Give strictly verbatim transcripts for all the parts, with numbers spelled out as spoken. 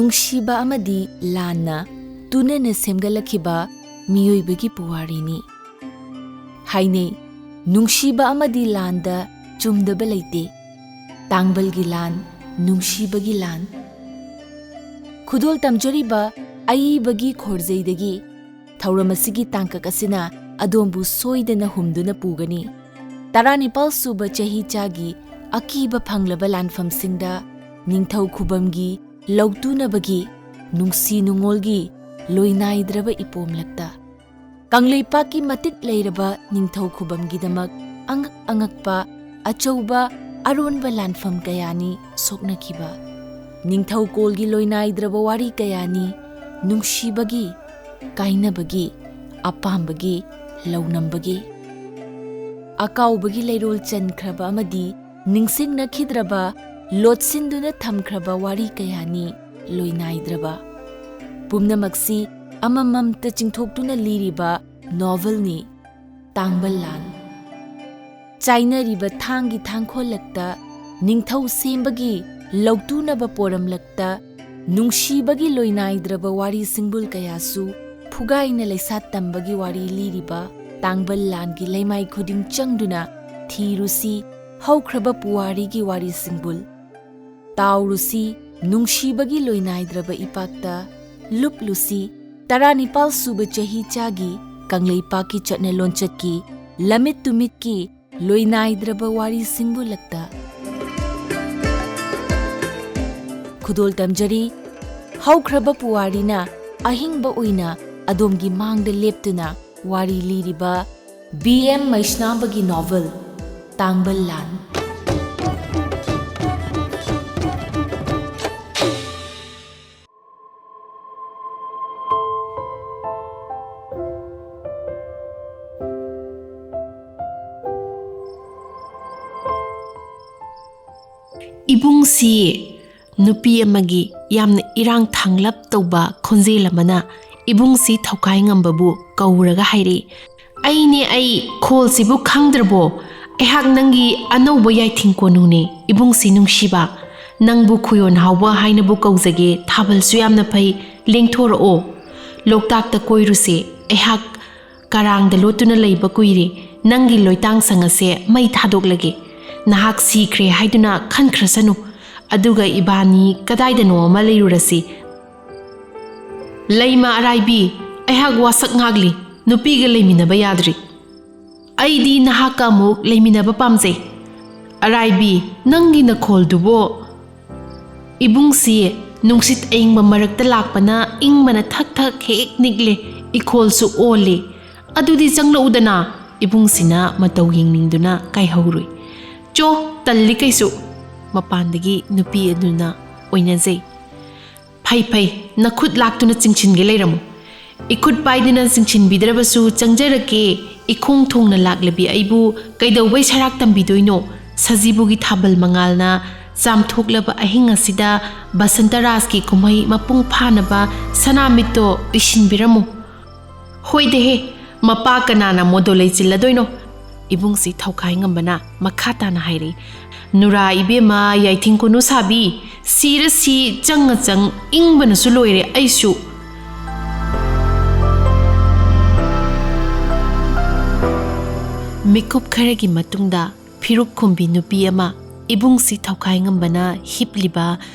ꯅꯨꯡꯁꯤꯕ ꯑꯃꯗꯤ ꯂꯥꯟꯅ ꯇꯨꯅꯅ ꯁꯦꯝꯒꯠꯂꯛꯈꯤꯕ ꯃꯤꯑꯣꯏꯕꯒꯤ ꯄꯨꯋꯥꯔꯤꯅꯤ꯫ ꯍꯥꯏꯅꯩ, ꯅꯨꯡꯁꯤꯕ ꯑꯃꯗꯤ ꯂꯥꯟꯗ ꯆꯨꯝꯗꯕ ꯂꯩꯇꯦ꯫ ꯇꯥꯡꯕꯜꯒꯤ ꯂꯥꯟ, ꯅꯨꯡꯁꯤꯕꯒꯤ ꯂꯥꯟ꯫ ꯈꯨꯗꯣꯜ ꯇꯝꯖꯔꯤꯕ ꯑꯏꯕꯒꯤ ꯈꯣꯔꯖꯩꯗꯒꯤ ꯊꯧꯔꯝ ꯑꯁꯤꯒꯤ ꯇꯥꯡꯀꯛ ꯑꯁꯤꯅ ꯑꯗꯣꯝꯕꯨ ꯁꯣꯏꯗꯅ ꯍꯨꯝꯗꯨꯅ ꯄꯨꯒꯅꯤ꯫ ꯇꯔꯥꯅꯤꯄꯥꯜ ꯁꯨꯕ ꯆꯍꯤ ꯆꯥꯒꯤ ꯑꯀꯤꯕ ꯐꯪꯂꯕ ꯂꯥꯟꯐꯝꯁꯤꯡꯗ ꯅꯤꯡꯊꯧ ꯈꯨꯕꯝꯒꯤ ꯂꯧꯇꯨꯅꯕꯒꯤ ꯅꯨꯡꯁꯤ ꯅꯨꯡꯉꯣꯜꯒꯤ ꯂꯣꯏꯅꯥꯏꯗ꯭ꯔꯕ ꯏꯄꯣꯝꯂꯛꯇ ꯀꯪꯂꯩꯄꯥꯛꯀꯤ ꯃꯇꯤꯛ ꯂꯩꯔꯕ ꯅꯤꯡꯊꯧ ꯈꯨꯕꯝꯒꯤꯗꯃꯛ ꯑꯉꯛ ꯑꯉꯛꯄ ꯑꯆꯧꯕ ꯑꯔꯣꯟꯕ ꯂꯥꯟꯐꯝ ꯀꯌꯥꯅꯤ ꯁꯣꯛꯅꯈꯤꯕ꯫ ꯅꯤꯡꯊꯧꯀꯣꯜꯒꯤ ꯂꯣꯏꯅꯥꯏꯗ꯭ꯔꯕ ꯋꯥꯔꯤ ꯀꯌꯥꯅꯤ ꯅꯨꯡꯁꯤꯕꯒꯤ, ꯀꯥꯏꯅꯕꯒꯤ, ꯑꯄꯥꯝꯕꯒꯤ, ꯂꯧꯅꯝꯕꯒꯤ꯫ ꯑꯀꯥꯎꯕꯒꯤ ꯂꯩꯔꯣꯜ ꯆꯟꯈ꯭ꯔꯕ ꯑꯃꯗꯤ ꯅꯤꯡꯁꯤꯡꯅꯈꯤꯗ꯭ꯔꯕ, ꯂꯣꯠꯁꯤꯟꯗꯨꯅ ꯊꯝꯈ꯭ꯔꯕ ꯋꯥꯔꯤ ꯀꯌꯥꯅꯤ ꯂꯣꯏꯅꯥꯏꯗ꯭ꯔꯕ꯫ ꯄꯨꯝꯅꯃꯛꯁꯤ ꯑꯃꯃꯝꯇ ꯆꯤꯡꯊꯣꯛꯇꯨꯅ ꯂꯤꯔꯤꯕ ꯅꯣꯚꯦꯜꯅꯤ ꯇꯥꯡꯕꯜ ꯂꯥꯟ꯫ ꯆꯥꯏꯅꯔꯤꯕ ꯊꯥꯡꯒꯤ ꯊꯥꯡꯈꯣꯜꯂꯛꯇ, ꯅꯤꯡꯊꯧ ꯁꯦꯝꯕꯒꯤ ꯂꯧꯇꯨꯅꯕ ꯄꯣꯔꯝꯂꯛꯇ, ꯅꯨꯡꯁꯤꯕꯒꯤ ꯂꯣꯏꯅꯥꯏꯗ꯭ꯔꯕ ꯋꯥꯔꯤ ꯁꯤꯡꯕꯨꯜ ꯀꯌꯥꯁꯨ ꯐꯨꯒꯥꯏꯅ ꯂꯩꯁꯥ ꯇꯝꯕꯒꯤ ꯋꯥꯔꯤ ꯂꯤꯔꯤꯕ ꯇꯥꯡꯕꯜ ꯂꯥꯟꯒꯤ ꯂꯩꯃꯥꯏ ꯈꯨꯗꯤꯡ ꯆꯪꯗꯨꯅ ꯊꯤꯔꯨꯁꯤ ꯍꯧꯈ꯭ꯔꯕ ꯄꯨꯋꯥꯔꯤꯒꯤ ꯋꯥꯔꯤ ꯁꯤꯡꯕꯨꯜ꯫ ꯇꯥꯎꯔꯨꯁꯤ ꯅꯨꯡꯁꯤꯕꯒꯤ ꯂꯣꯏꯅꯥꯏꯗ꯭ꯔꯕ ꯏꯄꯥꯛꯇ, ꯂꯨꯞꯂꯨꯁꯤ ꯇꯔꯥꯅꯤꯄꯥꯜ ꯁꯨꯕ ꯆꯍꯤ ꯆꯥꯒꯤ ꯀꯪꯂꯩꯄꯥꯛꯀꯤ ꯆꯠꯅ ꯂꯣꯟꯆꯠꯀꯤ ꯂꯝꯃꯤꯠ ꯇꯨꯃꯤꯠꯀꯤ ꯂꯣꯏꯅꯥꯏꯗ꯭ꯔꯕ ꯋꯥꯔꯤ ꯁꯤꯡꯕꯨꯜꯂꯛꯇ꯫ ꯈꯨꯗꯣꯜ ꯇꯝꯖꯔꯤ, ꯍꯧꯈ꯭ꯔꯕ ꯄꯨꯋꯥꯔꯤꯅ ꯑꯍꯤꯡꯕ ꯑꯣꯏꯅ ꯑꯗꯣꯝꯒꯤ ꯃꯥꯡꯗ ꯂꯦꯞꯇꯨꯅ ꯋꯥꯔꯤ ꯂꯤꯔꯤꯕ ꯕꯤ ꯑꯦꯝ ꯃꯩꯁꯅꯥꯝꯕꯒꯤ ꯅꯣꯚꯦꯜ ꯇꯥꯡꯕꯜ ꯂꯥꯟ꯫ ꯏꯕꯨꯡꯁꯤ ꯅꯨꯄꯤ ꯑꯃꯒꯤ ꯌꯥꯝꯅ ꯏꯔꯥꯡ ꯊꯥꯡꯂꯞ ꯇꯧꯕ ꯈꯣꯟꯖꯦꯜ ꯑꯃꯅ ꯏꯕꯨꯡꯁꯤ ꯊꯧꯀꯥꯏ ꯉꯝꯕꯕꯨ ꯀꯧꯔꯒ ꯍꯥꯏꯔꯛꯏ, "ꯑꯩꯅꯦ ꯑꯩ, ꯈꯣꯜꯁꯤꯕꯨ ꯈꯪꯗ꯭ꯔꯕꯣ? ꯑꯩꯍꯥꯛ ꯅꯪꯒꯤ ꯑꯅꯧꯕ ꯌꯥꯏꯊꯤꯡ ꯀꯣꯅꯨꯅꯦ, ꯏꯕꯨꯡꯁꯤ ꯅꯨꯡꯁꯤꯕ꯫ "ꯅꯪꯕꯨ ꯈꯨꯌꯣꯟ ꯍꯥꯎꯕ ꯍꯥꯏꯅꯕꯨ ꯀꯧꯖꯒꯦ, ꯊꯥꯕꯜꯁꯨ ꯌꯥꯝꯅ ꯐꯩ, ꯂꯦꯡꯊꯣꯔꯛꯑꯣ꯫ ꯂꯣꯛꯇꯥꯛꯇ ꯀꯣꯏꯔꯨꯁꯦ, ꯑꯩꯍꯥꯛ ꯀꯔꯥꯡꯗ ꯂꯣꯠꯇꯨꯅ ꯂꯩꯕ ꯀꯨꯏꯔꯦ, ꯅꯪꯒꯤ ꯂꯣꯏꯇꯥꯡ ꯁꯪ ꯑꯁꯦ ꯃꯩ ꯊꯥꯗꯣꯛꯂꯒꯦ꯫ ꯅꯍꯥꯛ ꯁꯤꯈ꯭ꯔꯦ ꯍꯥꯏꯗꯨꯅ ꯈꯟꯈ꯭ꯔꯁꯅꯨ, ꯑꯗꯨꯒ ꯏꯕꯥꯅꯤ ꯀꯗꯥꯏꯗꯅꯣ ꯑꯃ ꯂꯩꯔꯨꯔꯁꯤ꯫" "ꯂꯩꯃ ꯑꯔꯥꯏꯕꯤ, ꯑꯩꯍꯥꯛ ꯋꯥꯁꯛ ꯉꯥꯛꯂꯤ, ꯅꯨꯄꯤꯒ ꯂꯩꯃꯤꯟꯅꯕ ꯌꯥꯗ꯭ꯔꯤ꯫ ꯑꯩꯗꯤ ꯅꯍꯥꯛꯀ ꯑꯃꯨꯛ ꯂꯩꯃꯤꯟꯅꯕ ꯄꯥꯝꯖꯩ꯫" "ꯑꯔꯥꯏꯕꯤ, ꯅꯪꯒꯤ ꯅꯈꯣꯜꯗꯨꯕꯣ!" "ꯏꯕꯨꯡꯁꯤ, ꯅꯨꯡꯁꯤꯠ ꯑꯏꯪꯕ ꯃꯔꯛꯇ ꯂꯥꯛꯄꯅ ꯏꯪꯕꯅ ꯊꯛ ꯊꯛ ꯍꯦꯛ ꯅꯤꯛꯂꯦ, ꯏꯈꯣꯜꯁꯨ ꯑꯣꯜꯂꯦ꯫ ꯑꯗꯨꯗꯤ ꯆꯪꯂꯛꯎꯗꯅ꯫" ꯏꯕꯨꯡꯁꯤꯅ ꯃꯇꯧ ꯌꯦꯡꯅꯤꯡꯗꯨꯅ ꯀꯥꯏꯍꯧꯔꯨꯏ꯫ "ꯆꯣ, ꯇꯜꯂꯤ ꯀꯩꯁꯨ꯫" ꯃꯄꯥꯟꯗꯒꯤ ꯅꯨꯄꯤ ꯑꯗꯨꯅ ꯑꯣꯏꯅꯖꯩ꯫ "ꯐꯩ ꯐꯩ, ꯅꯈꯨꯠ ꯂꯥꯛꯇꯨꯅ ꯆꯤꯡꯁꯤꯟꯒꯦ ꯂꯩꯔꯝꯃꯨ꯫ ꯏꯈꯨꯠ ꯄꯥꯏꯗꯨꯅ ꯆꯤꯡꯁꯤꯟꯕꯤꯗ꯭ꯔꯕꯁꯨ ꯆꯪꯖꯔꯛꯀꯦ꯫ ꯏꯈꯣꯡ ꯊꯣꯡꯅ ꯂꯥꯛꯂꯕꯤ ꯑꯩꯕꯨ ꯀꯩꯗꯧꯕꯩ ꯁꯔꯥꯛ ꯇꯝꯕꯤꯗꯣꯏꯅꯣ? ꯁꯖꯤꯕꯨꯒꯤ ꯊꯥꯕꯜ ꯃꯉꯥꯜꯅ ꯆꯥꯝꯊꯣꯛꯂꯕ ꯑꯍꯤꯡ ꯑꯁꯤꯗ ꯕꯁꯟꯇ ꯔꯥꯁꯀꯤ ꯀꯨꯝꯍꯩ ꯃꯄꯨꯡ ꯐꯥꯅꯕ ꯁꯅꯥꯃꯤꯠꯇꯣ ꯎꯏꯁꯤꯟꯕꯤꯔꯝꯃꯨ꯫" "ꯍꯣꯏꯗꯦꯍꯦ, ꯃꯄꯥ ꯀꯅꯥꯅ ꯃꯣꯗꯣ ꯂꯩꯆꯤꯜꯂꯗꯣꯏꯅꯣ?" ꯏꯕꯨꯡꯁꯤ ꯊꯧꯈꯥꯏ ꯉꯝꯕꯅ ꯃꯈꯥ ꯇꯥꯅ ꯍꯥꯏꯔꯛꯏ꯫ "ꯅꯨꯔꯥ ꯏꯕꯦꯝꯃ, ꯌꯥꯏꯊꯤꯡ ꯀꯣꯅꯨ ꯁꯥꯕꯤ, ꯁꯤꯔ ꯁꯤ, ꯆꯪꯉ ꯆꯪ, ꯏꯪꯕꯅꯁꯨ ꯂꯣꯏꯔꯦ ꯑꯩꯁꯨ꯫" ꯃꯤꯀꯨꯞ ꯈꯔꯒꯤ ꯃꯇꯨꯡꯗ ꯐꯤꯔꯨꯛ ꯈꯨꯝꯕꯤ ꯅꯨꯄꯤ ꯑꯃ ꯏꯕꯨꯡꯁꯤ ꯊꯧꯈꯥꯏ ꯉꯝꯕꯅ ꯍꯤꯞꯂꯤꯕ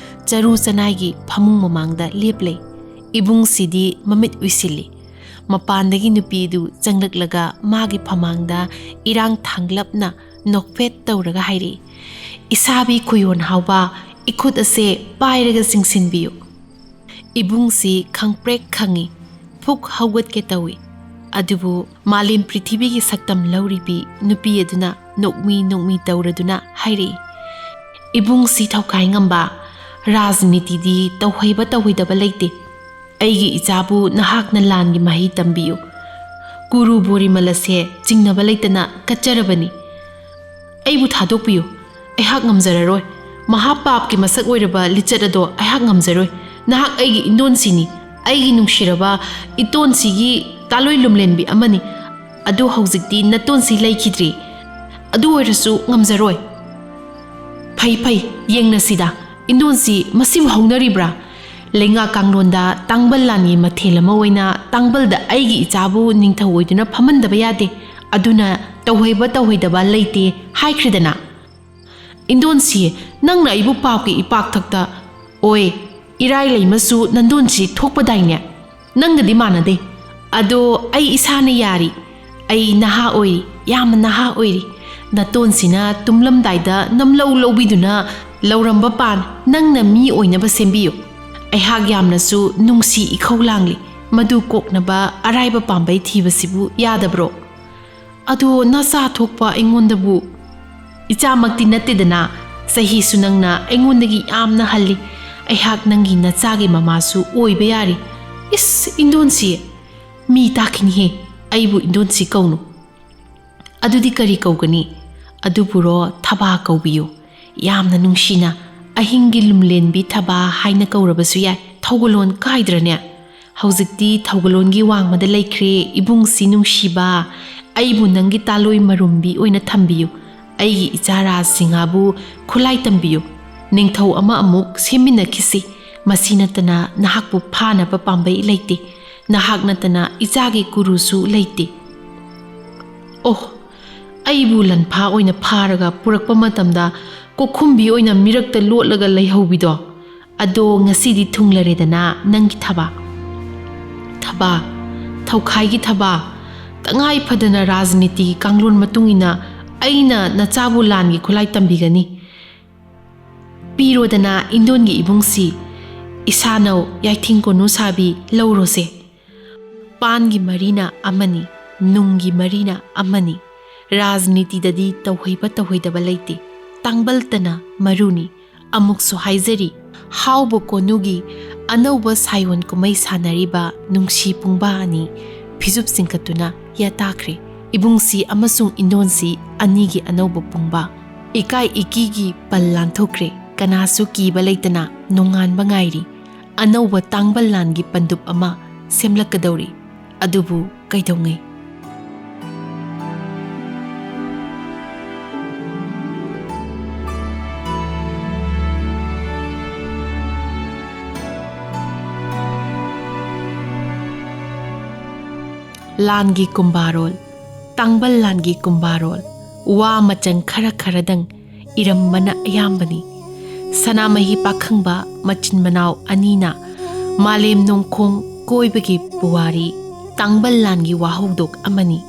ꯆꯔꯨ ꯆꯅꯥꯏꯒꯤ ꯐꯃꯨꯡ ꯃꯃꯥꯡꯗ ꯂꯦꯞꯂꯦ꯫ ꯏꯕꯨꯡꯁꯤꯗꯤ ꯃꯃꯤꯠ ꯎꯏꯁꯤꯜꯂꯤ꯫ ꯃꯄꯥꯟꯗꯒꯤ ꯅꯨꯄꯤꯗꯨ ꯆꯪꯂꯛꯂꯒ ꯃꯥꯒꯤ ꯐꯃꯥꯡꯗ ꯏꯔꯥꯡ ꯊꯥꯡꯂꯞꯅ ꯅꯣꯛꯐꯦꯠ ꯇꯧꯔꯒ ꯍꯥꯏꯔꯛꯏ, "ꯏꯁꯥꯕꯤ ꯈꯨꯌꯣꯟ ꯍꯥꯎꯕ, ꯏꯈꯨꯠ ꯑꯁꯦ ꯄꯥꯏꯔꯒ ꯆꯤꯡꯁꯤꯟꯕꯤꯌꯨ꯫" ꯏꯕꯨꯡꯁꯤ ꯈꯪꯄ꯭ꯔꯦꯛ ꯈꯪꯏ, ꯐꯨꯛ ꯍꯧꯒꯠꯀꯦ ꯇꯧꯏ꯫ ꯑꯗꯨꯕꯨ ꯃꯥꯂꯦꯝ ꯄ꯭ꯔꯤꯊꯤꯕꯤꯒꯤ ꯁꯛꯇꯝ ꯂꯧꯔꯤꯕꯤ ꯅꯨꯄꯤ ꯑꯗꯨꯅ ꯅꯣꯛꯃꯤ ꯅꯣꯛꯃꯤ ꯇꯧꯔꯗꯨꯅ ꯍꯥꯏꯔꯛꯏ, "ꯏꯕꯨꯡꯁꯤ ꯊꯧꯈꯥꯏ ꯉꯝꯕ, ꯔꯥꯖꯅꯤꯇꯤꯗꯤ ꯇꯧꯍꯩꯕ ꯇꯧꯍꯩꯗꯕ ꯂꯩꯇꯦ꯫ ꯑꯩꯒꯤ ꯏꯆꯥꯕꯨ ꯅꯍꯥꯛꯅ ꯂꯥꯟꯒꯤ ꯃꯍꯩ ꯇꯝꯕꯤꯌꯨ꯫ ꯀꯨꯔꯨ ꯕꯣꯔꯤꯃꯜ ꯑꯁꯦ ꯆꯤꯡꯅꯕ ꯂꯩꯇꯅ ꯀꯠꯆꯔꯕꯅꯤ꯫ ꯑꯩꯕꯨ ꯊꯥꯗꯣꯛꯄꯤꯌꯨ꯫ ꯑꯩꯍꯥꯛ ꯉꯝꯖꯔꯔꯣꯏ꯫ ꯃꯍꯥꯄꯥꯞꯀꯤ ꯃꯁꯛ ꯑꯣꯏꯔꯕ ꯂꯤꯆꯠ ꯑꯗꯣ ꯑꯩꯍꯥꯛ ꯉꯝꯖꯔꯣꯏ꯫ ꯅꯍꯥꯛ ꯑꯩꯒꯤ ꯏꯟꯗꯣꯟꯁꯤꯅꯤ, ꯑꯩꯒꯤ ꯅꯨꯡꯁꯤꯔꯕ ꯏꯇꯣꯟꯁꯤꯒꯤ ꯇꯥꯂꯣꯏ ꯂꯨꯝꯂꯦꯟꯕꯤ ꯑꯃꯅꯤ꯫ ꯑꯗꯨ ꯍꯧꯖꯤꯛꯇꯤ ꯅꯇꯣꯟꯁꯤ ꯂꯩꯈꯤꯗ꯭ꯔꯤ꯫ ꯑꯗꯨ ꯑꯣꯏꯔꯁꯨ ꯉꯝꯖꯔꯣꯏ꯫" "ꯐꯩ ꯐꯩ, ꯌꯦꯡꯅꯁꯤꯗ꯫ "ꯏꯟꯗꯣꯟꯁꯤ, ꯃꯁꯤꯕꯨ ꯍꯧꯅꯔꯤꯕ꯭ꯔꯥ? ꯂꯩꯉꯥꯛ ꯀꯥꯡꯂꯣꯟꯗ ꯇꯥꯡꯕꯜ ꯂꯥꯟꯒꯤ ꯃꯊꯦꯜ ꯑꯃ ꯑꯣꯏꯅ ꯇꯥꯡꯕꯜꯗ ꯑꯩꯒꯤ ꯏꯆꯥꯕꯨ ꯅꯤꯡꯊꯧ ꯑꯣꯏꯗꯨꯅ ꯐꯝꯍꯟꯗꯕ ꯌꯥꯗꯦ꯫ ꯑꯗꯨꯅ ꯇꯧꯍꯩꯕ ꯇꯧꯍꯩꯗꯕ ꯂꯩꯇꯦ ꯍꯥꯏꯈ꯭ꯔꯦꯗꯅ꯫ ꯏꯟꯗꯣꯟꯁꯤ, ꯅꯪꯅ ꯑꯩꯕꯨ ꯄꯥꯞꯀꯤ ꯏꯄꯥꯛꯊꯛꯇ ꯑꯣꯏ, ꯏꯔꯥꯏ ꯂꯩꯃꯁꯨ ꯅꯟꯗꯣꯟꯁꯤ ꯊꯣꯛꯄꯗꯥꯏꯅꯦ? ꯅꯪꯒꯗꯤ ꯃꯥꯟꯅꯗꯦ꯫ ꯑꯗꯣ ꯑꯩ ꯏꯁꯥꯅ ꯌꯥꯔꯤ꯫ ꯑꯩ ꯅꯍꯥ ꯑꯣꯏꯔꯤ, ꯌꯥꯝꯅ ꯅꯍꯥ ꯑꯣꯏꯔꯤ꯫ ꯅꯇꯣꯟꯁꯤꯅ ꯇꯨꯝꯂꯝꯗꯥꯏꯗ ꯅꯝꯂꯧ ꯂꯧꯕꯤꯗꯨꯅ ꯂꯧꯔꯝꯕ ꯄꯥꯟ ꯅꯪꯅ ꯃꯤ ꯑꯣꯏꯅꯕ ꯁꯦꯝꯕꯤꯌꯨ꯫ ꯑꯩꯍꯥꯛ ꯌꯥꯝꯅꯁꯨ ꯅꯨꯡꯁꯤ ꯏꯈꯧ ꯂꯥꯡꯂꯤ꯫ ꯃꯗꯨ ꯀꯣꯛꯅꯕ ꯑꯔꯥꯏꯕ ꯄꯥꯝꯕꯩ ꯊꯤꯕꯁꯤꯕꯨ ꯌꯥꯗꯕ꯭ꯔꯣ?" "ꯑꯗꯣ ꯅꯆꯥ ꯊꯣꯛꯄ ꯑꯩꯉꯣꯟꯗꯕꯨ?" "ꯏꯆꯥꯃꯛꯇꯤ ꯅꯠꯇꯦꯗꯅ, ꯆꯍꯤꯁꯨ ꯅꯪꯅ ꯑꯩꯉꯣꯟꯗꯒꯤ ꯌꯥꯝꯅ ꯍꯜꯂꯤ꯫ ꯑꯩꯍꯥꯛ ꯅꯪꯒꯤ ꯅꯆꯥꯒꯤ ꯃꯃꯥꯁꯨ ꯑꯣꯏꯕ ꯌꯥꯔꯤ꯫" "ꯏꯁ, ꯏꯟꯗꯣꯟꯁꯤ, ꯃꯤ ꯇꯥꯈꯤꯅꯤꯍꯦ꯫ ꯑꯩꯕꯨ ꯏꯟꯗꯣꯟꯁꯤ ꯀꯧꯅꯨ꯫ ꯑꯗꯨꯗꯤ ꯀꯔꯤ ꯀꯧꯒꯅꯤ?" "ꯑꯗꯨꯕꯨꯔꯣ, ꯊꯕꯥ ꯀꯧꯕꯤꯌꯨ꯫ ꯌꯥꯝꯅ ꯅꯨꯡꯁꯤꯅ ꯑꯍꯤꯡꯒꯤ ꯂꯨꯝꯂꯦꯟꯕꯤ ꯊꯕꯥ ꯍꯥꯏꯅ ꯀꯧꯔꯕꯁꯨ ꯌꯥꯏ꯫ ꯊꯧꯒꯜꯂꯣꯟ ꯀꯥꯏꯗ꯭ꯔꯅꯦ? ꯍꯧꯖꯤꯛꯇꯤ ꯊꯧꯒꯜꯂꯣꯟꯒꯤ ꯋꯥꯡꯃꯗ ꯂꯩꯈ꯭ꯔꯦ, ꯏꯕꯨꯡꯁꯤ ꯅꯨꯡꯁꯤꯕ꯫ ꯑꯩꯕꯨ ꯅꯪꯒꯤ ꯇꯥꯂꯣꯏ ꯃꯔꯨꯝꯕꯤ ꯑꯣꯏꯅ ꯊꯝꯕꯤꯌꯨ꯫ ꯑꯩꯒꯤ ꯏꯆꯥ ꯔꯥꯖ ꯁꯤꯡꯍꯕꯨ ꯈꯨꯠꯂꯥꯏ ꯇꯝꯕꯤꯌꯨ꯫ ꯅꯤꯡꯊꯧ ꯑꯃ ꯑꯃꯨꯛ ꯁꯦꯝꯃꯤꯟꯅꯈꯤꯁꯤ꯫ ꯃꯁꯤ ꯅꯠꯇꯅ ꯅꯍꯥꯛꯄꯨ ꯐꯥꯅꯕ ꯄꯥꯝꯕꯩ ꯂꯩꯇꯦ꯫ ꯅꯍꯥꯛ ꯅꯠꯇꯅ ꯏꯆꯥꯒꯤ ꯒꯨꯔꯨꯁꯨ ꯂꯩꯇꯦ꯫ ꯑꯣꯍ, ꯑꯩꯕꯨ ꯂꯟꯐꯥ ꯑꯣꯏꯅ ꯐꯥꯔꯒ ꯄꯨꯔꯛꯄ ꯃꯇꯝꯗ ꯀꯣꯈꯨꯝꯕꯤ ꯑꯣꯏꯅ ꯃꯤꯔꯛꯇ ꯂꯣꯠꯂꯒ ꯂꯩꯍꯧꯕꯤꯗꯣ꯫ ꯑꯗꯣ ꯉꯁꯤꯗꯤ ꯊꯨꯡꯂꯔꯦꯗꯅ ꯅꯪꯒꯤ ꯊꯕꯥ꯫ ꯊꯕꯥ, ꯊꯧꯈꯥꯏꯒꯤ ꯊꯕꯥ, ꯇꯉꯥꯏ ꯐꯗꯅ ꯔꯥꯖꯅꯤꯇꯤꯒꯤ ꯀꯥꯡꯂꯣꯟ ꯃꯇꯨꯡ ꯏꯟꯅ ꯑꯩꯅ ꯅꯆꯥꯕꯨ ꯂꯥꯟꯒꯤ ꯈꯨꯠꯂꯥꯏ ꯇꯝꯕꯤꯒꯅꯤ꯫ ꯄꯤꯔꯣꯗꯅ ꯏꯟꯗꯣꯟꯒꯤ ꯏꯕꯨꯡꯁꯤ, ꯏꯁꯥꯅꯧ ꯌꯥꯏꯊꯤꯡ ꯀꯣꯅꯨ ꯁꯥꯕꯤ ꯂꯧꯔꯣꯁꯦ꯫ ꯄꯥꯟꯒꯤ ꯃꯔꯤꯅ ꯑꯃꯅꯤ, ꯅꯨꯡꯒꯤ ꯃꯔꯤꯅ ꯑꯃꯅꯤ꯫ ꯔꯥꯖꯅꯤꯇꯤꯗꯗꯤ ꯇꯧꯍꯩꯕ ꯇꯧꯍꯩꯗꯕ ꯂꯩꯇꯦ꯫ ꯇꯥꯡꯕꯜꯇꯅ ꯃꯔꯨꯅꯤ꯫ ꯑꯃꯨꯛꯁꯨ ꯍꯥꯏꯖꯔꯤ, ꯍꯥꯎꯕ ꯀꯣꯅꯨꯒꯤ ꯑꯅꯧꯕ ꯁꯥꯌꯣꯟ ꯀꯨꯝꯍꯩ ꯁꯥꯟꯅꯔꯤꯕ ꯅꯨꯡꯁꯤ ꯄꯨꯡꯕꯥ ꯑꯅꯤ ꯐꯤꯖꯨꯞ ꯆꯤꯡꯈꯠꯇꯨꯅ ꯌꯥꯇꯥꯈ꯭ꯔꯦ꯫ ꯏꯕꯨꯡꯁꯤ ꯑꯃꯁꯨꯡ ꯏꯟꯗꯣꯟꯁꯤ ꯑꯅꯤꯒꯤ ꯑꯅꯧꯕ ꯄꯨꯡꯕꯥ꯫ ꯏꯀꯥꯏ ꯏꯀꯤꯒꯤ ꯄꯜ ꯂꯥꯟꯊꯣꯛꯈ꯭ꯔꯦ꯫ ꯀꯅꯥꯁꯨ ꯀꯤꯕ ꯂꯩꯇꯅ ꯅꯣꯡꯉꯥꯟꯕ ꯉꯥꯏꯔꯤ꯫ ꯑꯅꯧꯕ ꯇꯥꯡꯕꯜ ꯂꯥꯟꯒꯤ ꯄꯟꯗꯨꯞ ꯑꯃ ꯁꯦꯝꯂꯛꯀꯗꯧꯔꯤ꯫ ꯑꯗꯨꯕꯨ ꯀꯩꯗꯧꯉꯩ? ꯂꯥꯟꯒꯤ ꯀꯨꯝꯕꯥꯔꯣꯜ, ꯇꯥꯡꯕꯜ ꯂꯥꯟꯒꯤ ꯀꯨꯝꯕꯥꯔꯣꯜ, ꯋꯥ ꯃꯆꯪ ꯈꯔ ꯈꯔꯗꯪ ꯏꯔꯝꯕꯅ ꯑꯌꯥꯝꯕꯅꯤ꯫ ꯁꯅꯥꯃꯍꯤ ꯄꯥꯈꯪꯕ ꯃꯆꯤꯟ ꯃꯅꯥꯎ ꯑꯅꯤꯅ ꯃꯥꯂꯦꯝ ꯅꯣꯡꯈꯣꯡ ꯀꯣꯏꯕꯒꯤ ꯄꯨꯋꯥꯔꯤ ꯇꯥꯡꯕꯜ ꯂꯥꯟꯒꯤ ꯋꯥꯍꯧꯗꯣꯛ ꯑꯃꯅꯤ꯫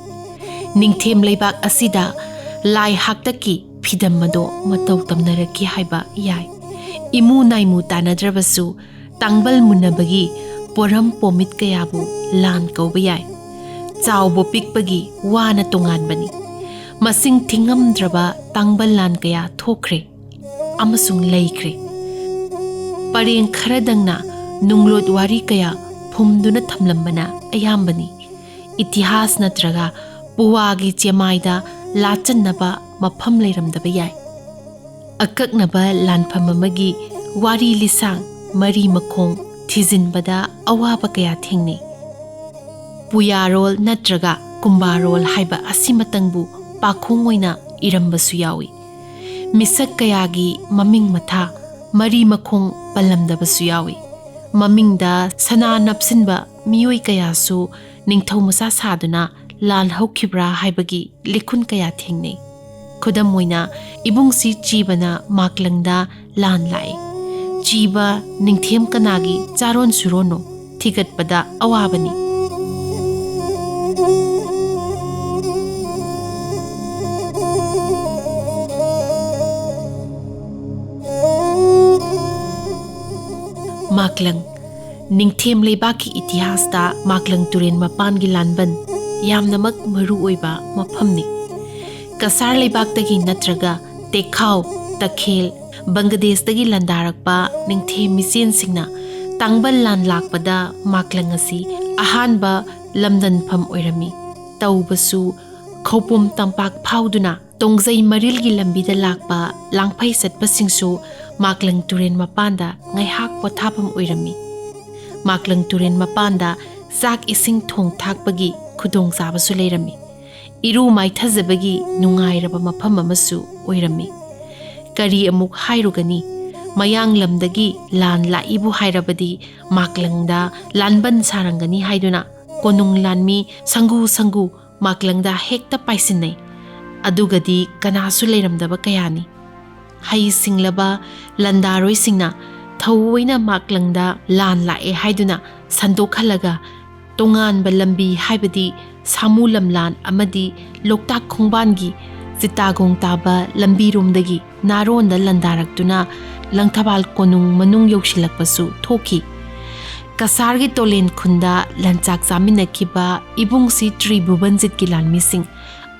ꯅꯤꯡꯊꯦꯝ ꯂꯩꯕꯥꯛ ꯑꯁꯤꯗ ꯂꯥꯏ ꯍꯥꯛꯇꯛꯀꯤ ꯐꯤꯗꯝ ꯑꯗꯣ ꯃꯇꯧ ꯇꯝꯅꯔꯛꯈꯤ ꯍꯥꯏꯕ ꯌꯥꯏ꯫ ꯏꯃꯨ ꯅꯥꯏꯃꯨ ꯇꯥꯅꯗ꯭ꯔꯕꯁꯨ ꯇꯥꯡꯕꯜ ꯃꯨꯟꯅꯕꯒꯤ ꯄꯣꯔꯝ ꯄꯣꯃꯤꯠ ꯀꯌꯥꯕꯨ ꯂꯥꯟ ꯀꯧꯕ ꯌꯥꯏ꯫ ꯆꯥꯎꯕ ꯄꯤꯛꯄꯒꯤ ꯋꯥꯅ ꯇꯣꯉꯥꯟꯕꯅꯤ꯫ ꯃꯁꯤꯡ ꯊꯤꯉꯝꯗ꯭ꯔꯕ ꯇꯥꯡꯕꯜ ꯂꯥꯟ ꯀꯌꯥ ꯊꯣꯛꯈ꯭ꯔꯦ ꯑꯃꯁꯨꯡ ꯂꯩꯈ꯭ꯔꯦ꯫ ꯄꯔꯦꯡ ꯈꯔꯗꯪꯅ ꯅꯨꯡꯂꯣꯠ ꯋꯥꯔꯤ ꯀꯌꯥ ꯐꯨꯝꯗꯨꯅ ꯊꯝꯂꯝꯕꯅ ꯑꯌꯥꯝꯕꯅꯤ꯫ ꯏꯇꯤꯍꯥꯁ ꯅꯠꯇ꯭ꯔꯒ ꯄꯨꯋꯥꯒꯤ ꯆꯦꯃꯥꯏꯗ ꯂꯥꯆꯟꯅꯕ ꯃꯐꯝ ꯂꯩꯔꯝꯗꯕ ꯌꯥꯏ꯫ ꯑꯀꯛꯅꯕ ꯂꯥꯟꯐꯝ ꯑꯃꯒꯤ ꯋꯥꯔꯤ ꯂꯤꯁꯥꯡ ꯃꯔꯤ ꯃꯈꯣꯡ ꯊꯤꯖꯤꯟꯕꯗ ꯑꯋꯥꯕ ꯀꯌꯥ ꯊꯦꯡꯅꯩ꯫ ꯄꯨꯌꯥꯔꯣꯜ ꯅꯠꯇ꯭ꯔꯒ ꯀꯨꯝꯕꯥꯔꯣꯜ ꯍꯥꯏꯕ ꯑꯁꯤꯃꯇꯪꯕꯨ ꯄꯥꯈꯣꯡ ꯑꯣꯏꯅ ꯏꯔꯝꯕꯁꯨ ꯌꯥꯎꯏ꯫ ꯃꯤꯁꯛ ꯀꯌꯥꯒꯤ ꯃꯃꯤꯡ ꯃꯊꯥ ꯃꯔꯤ ꯃꯈꯣꯡ ꯄꯜꯂꯝꯗꯕꯁꯨ ꯌꯥꯎꯏ꯫ ꯃꯃꯤꯡꯗ ꯁꯅꯥ ꯅꯞꯁꯤꯟꯕ ꯃꯤꯑꯣꯏ ꯀꯌꯥꯁꯨ ꯅꯤꯡꯊꯧ ꯃꯆꯥ ꯁꯥꯗꯨꯅ ꯂꯥꯜꯍꯧꯈꯤꯕ꯭ꯔꯥ ꯍꯥꯏꯕꯒꯤ ꯂꯤꯈꯨꯟ ꯀꯌꯥ ꯊꯦꯡꯅꯩ꯫ ꯈꯨꯗꯝ ꯑꯣꯏꯅ, ꯏꯕꯨꯡꯁꯤ ꯆꯤꯕꯅ ꯃꯥꯛꯂꯪꯗ ꯂꯥꯟ ꯂꯥꯛꯏ꯫ ꯆꯤꯕ ꯅꯤꯡꯊꯦꯝ ꯀꯅꯥꯒꯤ ꯆꯥꯔꯣꯟ ꯁꯨꯔꯣꯟꯅꯣ ꯊꯤꯒꯠꯄꯗ ꯑꯋꯥꯕꯅꯤ꯫ ꯃꯥꯛꯂꯪ꯫ ꯅꯤꯡꯊꯦꯝ ꯂꯩꯕꯥꯛꯀꯤ ꯏꯇꯤꯍꯥꯁꯇ ꯃꯥꯛꯂꯪ ꯇꯨꯔꯦꯟ ꯃꯄꯥꯟꯒꯤ ꯂꯥꯟꯕꯟ ꯌꯥꯝꯅꯃꯛ ꯃꯔꯨ ꯑꯣꯏꯕ ꯃꯐꯝꯅꯤ꯫ ꯀꯁꯥꯔ ꯂꯩꯕꯥꯛꯇꯒꯤ ꯅꯠꯇ꯭ꯔꯒ ꯇꯦꯈꯥꯎ, ꯇꯈꯦꯜ, ꯕꯪꯒꯗꯦꯁꯇꯒꯤ ꯂꯥꯟꯗꯥꯔꯛꯄ ꯅꯤꯡꯊꯦꯝ ꯃꯤꯆꯦꯟꯁꯤꯡꯅ ꯇꯥꯡꯕꯜ ꯂꯥꯟ ꯂꯥꯛꯄꯗ ꯃꯥꯛꯂꯪ ꯑꯁꯤ ꯑꯍꯥꯟꯕ ꯂꯝꯗꯟꯐꯝ ꯑꯣꯏꯔꯝꯃꯤ꯫ ꯇꯧꯕꯁꯨ ꯈꯧꯄꯨꯝ ꯇꯝꯄꯥꯛ ꯐꯥꯎꯗꯨꯅ ꯇꯣꯡꯖꯩ ꯃꯔꯤꯜꯒꯤ ꯂꯝꯕꯤꯗ ꯂꯥꯛꯄ ꯂꯥꯡꯐꯩ ꯆꯠꯄꯁꯤꯡꯁꯨ ꯃꯥꯛꯂꯪ ꯇꯨꯔꯦꯟ ꯃꯄꯥꯟꯗ ꯉꯥꯏꯍꯥꯛ ꯄꯣꯊꯥꯐꯝ ꯑꯣꯏꯔꯝꯃꯤ꯫ ꯃꯥꯛꯂꯪ ꯇꯨꯔꯦꯟ ꯃꯄꯥꯟꯗ ꯆꯥꯛ ꯏꯁꯤꯡ ꯊꯣꯡ ꯊꯥꯛꯄꯒꯤ ꯈꯨꯗꯣꯡꯆꯥꯕꯁꯨ ꯂꯩꯔꯝꯃꯤ꯫ ꯏꯔꯨ ꯃꯥꯏꯊꯖꯕꯒꯤ ꯅꯨꯡꯉꯥꯏꯔꯕ ꯃꯐꯝ ꯑꯃꯁꯨ ꯑꯣꯏꯔꯝꯃꯤ꯫ ꯀꯔꯤ ꯑꯃꯨꯛ ꯍꯥꯏꯔꯨꯒꯅꯤ? ꯃꯌꯥꯡꯂꯝꯗꯒꯤ ꯂꯥꯟ ꯂꯥꯛꯏꯕꯨ ꯍꯥꯏꯔꯕꯗꯤ ꯃꯥꯛꯂꯪꯗ ꯂꯥꯟꯕꯟ ꯁꯥꯔꯝꯒꯅꯤ ꯍꯥꯏꯗꯨꯅ ꯀꯣꯅꯨꯡ ꯂꯥꯟꯃꯤ ꯁꯪꯒꯨ ꯁꯪꯒꯨ ꯃꯥꯛꯂꯪꯗ ꯍꯦꯛꯇ ꯄꯥꯏꯁꯤꯟꯅꯩ꯫ ꯑꯗꯨꯒꯗꯤ ꯀꯅꯥꯁꯨ ꯂꯩꯔꯝꯗꯕ ꯀꯌꯥꯅꯤ꯫ ꯍꯩ ꯁꯤꯡꯂꯕ ꯂꯥꯟꯗꯥꯔꯣꯏꯁꯤꯡꯅ ꯊꯧꯑꯣꯏꯅ ꯃꯥꯛꯂꯪꯗ ꯂꯥꯟ ꯂꯥꯛꯑꯦ ꯍꯥꯏꯗꯨꯅ ꯁꯟꯗꯣꯛꯍꯜꯂꯒ, ꯇꯣꯉꯥꯟꯕ ꯂꯝꯕꯤ, ꯍꯥꯏꯕꯗꯤ ꯁꯥꯃꯨ ꯂꯝꯂꯥꯟ ꯑꯃꯗꯤ ꯂꯣꯛꯇꯥꯛ ꯈꯣꯡꯕꯥꯟꯒꯤ ꯆꯤꯇꯥꯒꯣꯡ ꯇꯥꯕ ꯂꯝꯕꯤꯔꯣꯝꯗꯒꯤ ꯅꯥꯔꯣꯟꯗ ꯂꯥꯟꯗꯥꯔꯛꯇꯨꯅ ꯂꯪꯊꯕꯥꯜ ꯀꯣꯅꯨꯡ ꯃꯅꯨꯡ ꯌꯧꯁꯤꯜꯂꯛꯄꯁꯨ ꯊꯣꯛꯈꯤ꯫ ꯀꯁꯥꯔꯒꯤ ꯇꯣꯂꯦꯟ ꯈꯨꯟꯗ ꯂꯟꯆꯥꯛ ꯆꯥꯃꯤꯟꯅꯈꯤꯕ ꯏꯕꯨꯡꯁꯤ ꯇ꯭ꯔꯤꯕꯨꯕꯟꯖꯤꯠꯀꯤ ꯂꯥꯟꯃꯤꯁꯤꯡ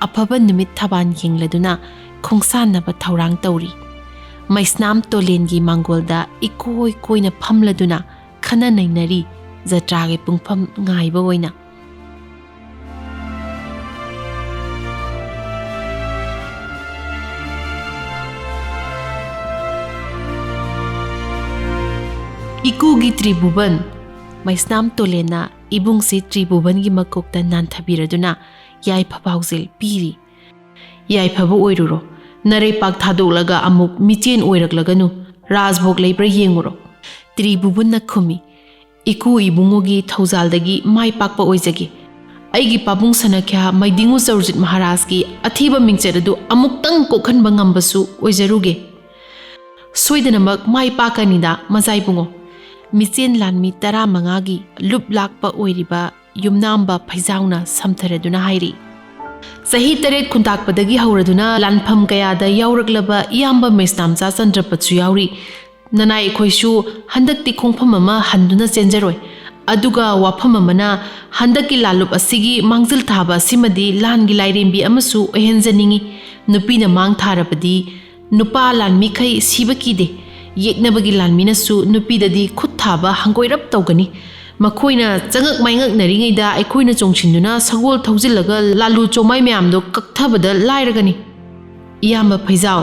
ꯑꯐꯕ ꯅꯨꯃꯤꯠ ꯊꯕꯥꯟ ꯌꯦꯡꯂꯗꯨꯅ ꯈꯣꯡꯁꯥꯟꯅꯕ ꯊꯧꯔꯥꯡ ꯇꯧꯔꯤ꯫ ꯃꯩꯁꯅꯥꯝ ꯇꯣꯂꯦꯟꯒꯤ ꯃꯥꯡꯒꯣꯜꯗ ꯏꯀꯣꯏ ꯀꯣꯏꯅ ꯐꯝꯂꯗꯨꯅ ꯈꯟꯅ ꯅꯩꯅꯔꯤ, ꯖꯇ꯭ꯔꯥꯒꯤ ꯄꯨꯡꯐꯝ ꯉꯥꯏꯕ ꯑꯣꯏꯅ꯫ ꯏꯀꯨꯒꯤ ꯇ꯭ꯔꯤꯕꯨꯕꯟ꯫ ꯃꯩꯁꯅꯥꯝ ꯇꯣꯂꯦꯟꯅ ꯏꯕꯨꯡꯁꯤ ꯇ꯭ꯔꯤꯕꯨꯕꯟꯒꯤ ꯃꯀꯣꯛꯇ ꯅꯥꯟꯊꯕꯤꯔꯗꯨꯅ ꯌꯥꯏꯐ ꯄꯥꯎꯖꯦꯜ ꯄꯤꯔꯤ꯫ ꯌꯥꯏꯐꯕ ꯑꯣꯏꯔꯨꯔꯣ꯫ ꯅꯔꯩꯄꯥꯛ ꯊꯥꯗꯣꯛꯂꯒ ꯑꯃꯨꯛ ꯃꯤꯆꯦꯟ ꯑꯣꯏꯔꯛꯂꯒꯅꯨ꯫ ꯔꯥꯖꯚꯣꯒ ꯂꯩꯕ꯭ꯔꯥ ꯌꯦꯡꯉꯨꯔꯣ꯫ ꯇ꯭ꯔꯤꯕꯨꯕꯟꯅ ꯈꯨꯝꯃꯤ, "ꯏꯀꯨ ꯏꯕꯨꯡꯉꯣꯒꯤ ꯊꯧꯖꯥꯜꯗꯒꯤ ꯃꯥꯏ ꯄꯥꯛꯄ ꯑꯣꯏꯖꯒꯦ꯫ ꯑꯩꯒꯤ ꯄꯥꯕꯨꯡ ꯁꯅꯈ꯭ꯌꯥ ꯃꯩꯗꯤꯡꯉꯨ ꯆꯧꯔꯖꯤꯠ ꯃꯍꯥꯔꯥꯖꯀꯤ ꯑꯊꯤꯕ ꯃꯤꯡꯆꯠ ꯑꯗꯨ ꯑꯃꯨꯛꯇꯪ ꯀꯣꯛꯍꯟꯕ ꯉꯝꯕꯁꯨ ꯑꯣꯏꯖꯔꯨꯒꯦ"꯫ "ꯁꯣꯏꯗꯅꯃꯛ ꯃꯥꯏ ꯄꯥꯛꯀꯅꯤꯗ, ꯃꯖꯥ ꯏꯕꯨꯡꯉꯣ"꯫ ꯃꯤꯆꯦꯟ ꯂꯥꯟꯃꯤ ꯇꯔꯥꯃꯉꯥꯒꯤ ꯂꯨꯞ ꯂꯥꯛꯄ ꯑꯣꯏꯔꯤꯕ ꯌꯨꯝꯅꯥꯝꯕ ꯐꯩꯖꯥꯎꯅ ꯁꯝꯊꯔꯗꯨꯅ ꯍꯥꯏꯔꯤ, "ꯆꯍꯤ ꯇꯔꯦꯠ ꯈꯨꯟꯇꯥꯛꯄꯗꯒꯤ ꯍꯧꯔꯗꯨꯅ ꯂꯥꯟꯐꯝ ꯀꯌꯥꯗ ꯌꯥꯎꯔꯛꯂꯕ ꯏꯌꯥꯝꯕ ꯃꯩꯁꯅꯥꯝꯆꯥ ꯆꯟꯗ꯭ꯔꯄꯠꯁꯨ ꯌꯥꯎꯔꯤ꯫ ꯅꯅꯥꯏ ꯑꯩꯈꯣꯏꯁꯨ ꯍꯟꯗꯛꯇꯤ ꯈꯣꯡꯐꯝ ꯑꯃ ꯍꯟꯗꯨꯅ ꯆꯦꯟꯖꯔꯣꯏ꯫ ꯑꯗꯨꯒ ꯋꯥꯐꯝ ꯑꯃꯅ, ꯍꯟꯗꯛꯀꯤ ꯂꯥꯂꯨꯞ ꯑꯁꯤꯒꯤ ꯃꯥꯡꯖꯤꯜ ꯊꯥꯕ ꯑꯁꯤꯃꯗꯤ ꯂꯥꯟꯒꯤ ꯂꯥꯏꯔꯦꯝꯕꯤ ꯑꯃꯁꯨ ꯑꯣꯏꯍꯟꯖꯅꯤꯡꯏ꯫ ꯅꯨꯄꯤꯅ ꯃꯥꯡ ꯊꯥꯔꯕꯗꯤ ꯅꯨꯄꯥ ꯂꯥꯟꯃꯤꯈꯩ ꯁꯤꯕ ꯀꯤꯗꯦ꯫ ꯌꯦꯛꯅꯕꯒꯤ ꯂꯥꯟꯃꯤꯅꯁꯨ ꯅꯨꯄꯤꯗꯗꯤ ꯈꯨꯠ ꯊꯥꯕ ꯍꯪꯒꯣꯏꯔꯞ ꯇꯧꯒꯅꯤ꯫ ꯃꯈꯣꯏꯅ ꯆꯉꯛ ꯃꯥꯏꯉꯛꯅꯔꯤꯉꯩꯗ ꯑꯩꯈꯣꯏꯅ ꯆꯣꯡꯁꯤꯟꯗꯨꯅ ꯁꯒꯣꯜ ꯊꯧꯖꯤꯜꯂꯒ ꯂꯥꯂꯨ ꯆꯣꯃꯥꯏ ꯃꯌꯥꯝꯗꯣ ꯀꯛꯊꯕꯗ ꯂꯥꯏꯔꯒꯅꯤ"꯫ "ꯏꯌꯥꯝꯕ ꯐꯩꯖꯥꯎ",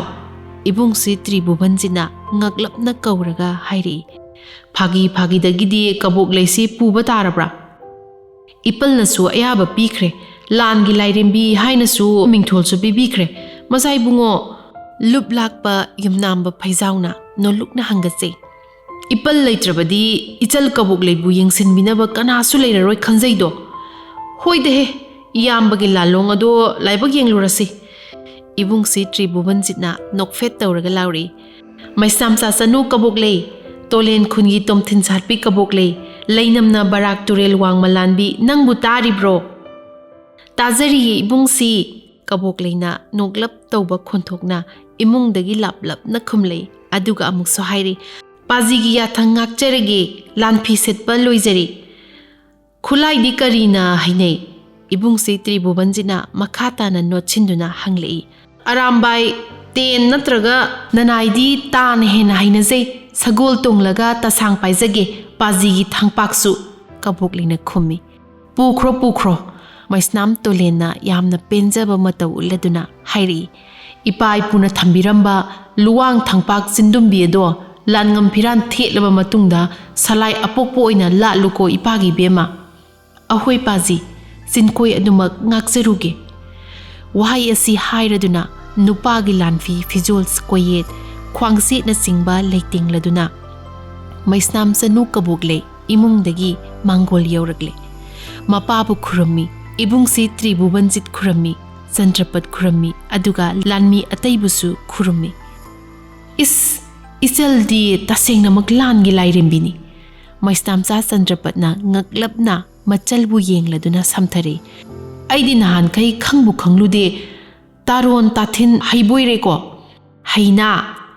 ꯏꯕꯨꯡꯁꯤ ꯇ꯭ꯔꯤꯕꯨꯕꯟꯖꯤꯠꯅ ꯉꯛꯂꯞꯅ ꯀꯧꯔꯒ ꯍꯥꯏꯔꯛꯏ, "ꯐꯥꯒꯤ ꯐꯥꯒꯤꯗꯒꯤꯗꯤ ꯀꯕꯣꯛ ꯂꯩꯁꯤ ꯄꯨꯕ ꯇꯥꯔꯕ꯭ꯔꯥ? ꯏꯄꯜꯅꯁꯨ ꯑꯌꯥꯕ ꯄꯤꯈ꯭ꯔꯦ, ꯂꯥꯟꯒꯤ ꯂꯥꯏꯔꯦꯝꯕꯤ ꯍꯥꯏꯅꯁꯨ ꯃꯤꯡꯊꯣꯜꯁꯨ ꯄꯤꯕꯤꯈ꯭ꯔꯦ꯫ ꯃꯆꯥ ꯏꯕꯨꯡꯉꯣ"꯫ ꯂꯨꯞ ꯂꯥꯛꯄ ꯌꯨꯝꯅꯥꯝꯕ ꯐꯩꯖꯥꯎꯅ ꯅꯣꯜꯂꯨꯛꯅ ꯍꯪꯒꯠꯆꯩ, ꯏꯄꯜ ꯂꯩꯇ꯭ꯔꯕꯗꯤ ꯏꯆꯜ ꯀꯕꯣꯛꯂꯩꯕꯨ ꯌꯦꯡꯁꯤꯟꯕꯤꯅꯕ ꯀꯅꯥꯁꯨ ꯂꯩꯔꯔꯣꯏ ꯈꯟꯖꯩꯗꯣ꯫ ꯍꯣꯏꯗꯍꯦ, ꯏꯌꯥꯝꯕꯒꯤ ꯂꯥꯜꯂꯣꯡ ꯑꯗꯣ ꯂꯥꯏꯕꯛ ꯌꯦꯡꯂꯨꯔꯁꯤ꯫ ꯏꯕꯨꯡꯁꯤ ꯇ꯭ꯔꯤꯕꯨꯕꯟꯖꯤꯠꯅ ꯅꯣꯛꯐꯦꯠ ꯇꯧꯔꯒ ꯂꯥꯎꯔꯛꯏ, "ꯃꯩꯁꯅꯥꯝꯆꯥ ꯆꯅꯨ ꯀꯕꯣꯛꯂꯩ, ꯇꯣꯂꯦꯟ ꯈꯨꯟꯒꯤ ꯇꯣꯝꯊꯤꯟ ꯁꯥꯠꯄꯤ ꯀꯕꯣꯛꯂꯩ, ꯂꯩꯅꯝꯅ ꯕꯔꯥꯛ ꯇꯨꯔꯦꯜ ꯋꯥꯡꯃ ꯂꯥꯟꯕꯤ, ꯅꯪꯕꯨ ꯇꯥꯔꯤꯕ꯭ꯔꯣ?" "ꯇꯥꯖꯔꯤꯌꯦ ꯏꯕꯨꯡꯁꯤ꯫" ꯀꯕꯣꯛꯂꯩꯅ ꯅꯣꯛꯂꯞ ꯇꯧꯕ ꯈꯣꯟꯊꯣꯛꯅ ꯏꯃꯨꯡꯗꯒꯤ ꯂꯥꯞꯂꯞꯅ ꯈꯨꯝꯂꯛꯏ꯫ ꯑꯗꯨꯒ ꯑꯃꯨꯛꯁꯨ ꯍꯥꯏꯔꯤ, "ꯄꯥꯖꯤꯒꯤ ꯌꯥꯊꯪ ꯉꯥꯛꯆꯔꯒꯦ, ꯂꯥꯟꯐꯤ ꯁꯦꯠꯄ ꯂꯣꯏꯖꯔꯦ꯫" "ꯈꯨꯠꯂꯥꯏꯗꯤ ꯀꯔꯤꯅ ꯍꯩꯅꯩ?" ꯏꯕꯨꯡꯁꯤ ꯇ꯭ꯔꯤꯕꯨꯕꯟꯖꯤꯅ ꯃꯈꯥ ꯇꯥꯅ ꯅꯣꯠꯁꯤꯟꯗꯨꯅ ꯍꯪꯂꯛꯏ꯫ "ꯑꯔꯥꯝꯕꯥꯏ, ꯇꯦꯟ ꯅꯠꯇ꯭ꯔꯒ ꯅꯅꯥꯏꯗꯤ ꯇꯥꯅ ꯍꯦꯟꯅ ꯍꯩꯅꯖꯩ꯫ ꯁꯒꯣꯜ ꯇꯣꯡꯂꯒ ꯇꯁꯥꯡ ꯄꯥꯏꯖꯒꯦ, ꯄꯥꯖꯤꯒꯤ ꯊꯥꯡꯄꯥꯛꯁꯨ꯫" ꯀꯕꯣꯛꯂꯩꯅ ꯈꯨꯝꯃꯤ꯫ "ꯄꯨꯈ꯭ꯔꯣ, ꯄꯨꯈ꯭ꯔꯣ꯫" ꯃꯩꯁꯅꯥꯝ ꯇꯣꯂꯦꯟꯅ ꯌꯥꯝꯅ ꯄꯦꯟꯖꯕ ꯃꯇꯧ ꯎꯠꯂꯗꯨꯅ ꯍꯥꯏꯔꯛꯏ, "ꯏꯄꯥ ꯏꯄꯨꯅ ꯊꯝꯕꯤꯔꯝꯕ ꯂꯨꯋꯥꯡ ꯊꯥꯡꯄꯥꯛ ꯆꯤꯟꯗꯨꯝꯕꯤ ꯑꯗꯣ ꯂꯥꯟꯉꯝ ꯐꯤꯔꯥꯟ ꯊꯦꯠꯂꯕ ꯃꯇꯨꯡꯗ ꯁꯂꯥꯏ ꯑꯄꯣꯛꯄ ꯑꯣꯏꯅ ꯂꯥꯠꯂꯨꯀꯣ ꯏꯄꯥꯒꯤ ꯏꯕꯦꯝꯃ꯫ ꯑꯍꯣꯏ ꯄꯥꯖꯤ, ꯆꯤꯟꯀꯣꯏ ꯑꯗꯨꯃꯛ ꯉꯥꯛꯆꯔꯨꯒꯦ꯫" ꯋꯥꯍꯩ ꯑꯁꯤ ꯍꯥꯏꯔꯗꯨꯅ ꯅꯨꯄꯥꯒꯤ ꯂꯥꯟꯐꯤ ꯐꯤꯖꯣꯜ ꯀꯣꯌꯦꯠ, ꯈ꯭ꯋꯥꯡꯁꯦꯠꯅꯆꯤꯡꯕ ꯂꯩꯇꯦꯡꯂꯗꯨꯅ ꯃꯩꯁꯅꯥꯝ ꯆꯅꯨ ꯀꯕꯣꯛꯂꯩ ꯏꯃꯨꯡꯗꯒꯤ ꯃꯥꯡꯒꯣꯜ ꯌꯧꯔꯛꯂꯦ꯫ ꯃꯄꯥꯕꯨ ꯈꯨꯔꯨꯝꯃꯤ, ꯏꯕꯨꯡꯁꯤ ꯇ꯭ꯔꯤꯕꯨꯕꯟꯖꯤꯠ ꯈꯨꯔꯨꯝꯃꯤ, ꯆꯟꯗ꯭ꯔꯄꯠ ꯈꯨꯔꯨꯝꯃꯤ, ꯑꯗꯨꯒ ꯂꯥꯟꯃꯤ ꯑꯇꯩꯕꯨꯁꯨ ꯈꯨꯔꯨꯝꯃꯤ꯫ "ꯏꯁ, ꯏꯆꯜꯗꯤ ꯇꯁꯦꯡꯅꯃꯛ ꯂꯥꯟꯒꯤ ꯂꯥꯏꯔꯦꯝꯕꯤꯅꯤ꯫" ꯃꯩꯁꯅꯥꯝꯆꯥ ꯆꯟꯗ꯭ꯔꯄꯠꯅ ꯉꯛꯂꯞꯅ ꯃꯆꯜꯕꯨ ꯌꯦꯡꯂꯗꯨꯅ ꯁꯝꯊꯔꯦ꯫ "ꯑꯩꯗꯤ ꯅꯍꯥꯟꯈꯩ ꯈꯪꯕꯨ ꯈꯪꯂꯨꯗꯦ꯫ ꯇꯥꯔꯣꯟ ꯇꯥꯊꯤꯟ ꯍꯩꯕꯣꯏꯔꯦꯀꯣ?" "ꯍꯩꯅꯥ꯫"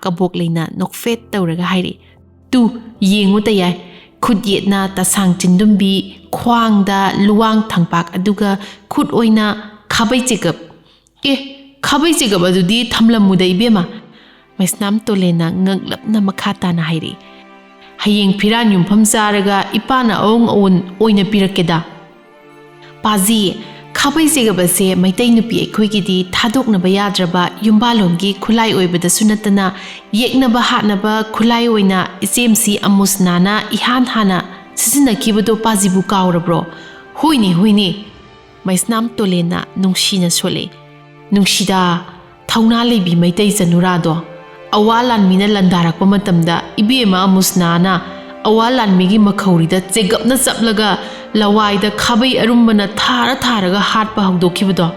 ꯀꯕꯣꯛꯂꯩꯅ ꯅꯣꯛꯐꯦꯠ ꯇꯧꯔꯒ ꯍꯥꯏꯔꯛꯏ꯫ "ꯇꯨ, ꯌꯦꯡꯉꯨ ꯇꯌꯥꯏ, ꯈꯨꯠ ꯌꯦꯠꯅ ꯇꯁꯥꯡ ꯆꯤꯟꯗꯨꯝꯕꯤ, ꯈ꯭ꯋꯥꯡꯗ ꯂꯨꯋꯥꯡ ꯊꯥꯡꯄꯥꯛ, ꯑꯗꯨꯒ ꯈꯨꯠ ꯑꯣꯏꯅ ꯈꯥꯕꯩ ꯆꯦꯒꯞ꯫" "ꯑꯦ, ꯈꯥꯕꯩ ꯆꯦꯒꯞ ꯑꯗꯨꯗꯤ ꯊꯝꯂꯝꯃꯨꯗ ꯏꯕꯦꯝꯃ꯫" ꯃꯩꯁꯅꯥꯝ ꯇꯣꯂꯦꯟꯅ ꯉꯛꯂꯞꯅ ꯃꯈꯥ ꯇꯥꯅ ꯍꯥꯏꯔꯛꯏ꯫ "ꯍꯌꯦꯡ ꯐꯤꯔꯥꯟ ꯌꯨꯝꯐꯝ ꯆꯥꯔꯒ ꯏꯄꯥꯅ ꯑꯎꯪ ꯑꯎꯟ ꯑꯣꯏꯅ ꯄꯤꯔꯛꯀꯦꯗ꯫" "ꯄꯥꯖꯤ, ꯈꯥꯕꯩ ꯆꯦꯒꯞ ꯑꯁꯦ ꯃꯩꯇꯩ ꯅꯨꯄꯤ ꯑꯩꯈꯣꯏꯒꯤꯗꯤ ꯊꯥꯗꯣꯛꯅꯕ ꯌꯥꯗ꯭ꯔꯕ ꯌꯨꯝꯕꯥꯜꯂꯣꯟꯒꯤ ꯈꯨꯠꯂꯥꯏ ꯑꯣꯏꯕꯗꯁꯨ ꯅꯠꯇꯅ ꯌꯦꯛꯅꯕ ꯍꯥꯠꯅꯕ ꯈꯨꯠꯂꯥꯏ ꯑꯣꯏꯅ ꯏꯆꯦꯝꯁꯤ ꯑꯃꯨꯁꯅꯥꯅ ꯏꯍꯥꯟ ꯍꯥꯟꯅ ꯁꯤꯖꯤꯟꯅꯈꯤꯕꯗꯣ ꯄꯥꯖꯤꯕꯨ ꯀꯥꯎꯔꯕ꯭ꯔꯣ?" "ꯍꯣꯏꯅꯦ, ꯍꯣꯏꯅꯦ꯫" ꯃꯩꯁꯅꯥꯝ ꯇꯣꯂꯦꯟꯅ ꯅꯨꯡꯁꯤꯅ ꯁꯣꯜꯂꯛꯏ꯫ "ꯅꯨꯡꯁꯤꯗꯥ, ꯊꯧꯅꯥ ꯂꯩꯕꯤ ꯃꯩꯇꯩ ꯆꯅꯨꯔꯥꯗꯣ꯫ ꯑꯋꯥ ꯂꯥꯟꯃꯤꯅ ꯂꯥꯟꯗꯥꯔꯛꯄ ꯃꯇꯝꯗ ꯏꯕꯦꯝꯃ ꯑꯃꯨꯁꯅꯥꯅ ꯑꯋꯥ ꯂꯥꯟꯃꯤꯒꯤ ꯃꯈꯧꯔꯤꯗ ꯆꯦꯒꯞꯅ ꯆꯞꯂꯒ ꯂꯋꯥꯏꯗ ꯈꯥꯕꯩ ꯑꯔꯨꯝꯕꯅ ꯊꯥꯔ ꯊꯥꯔꯒ ꯍꯥꯠꯄ ꯍꯧꯗꯣꯛꯈꯤꯕꯗꯣ,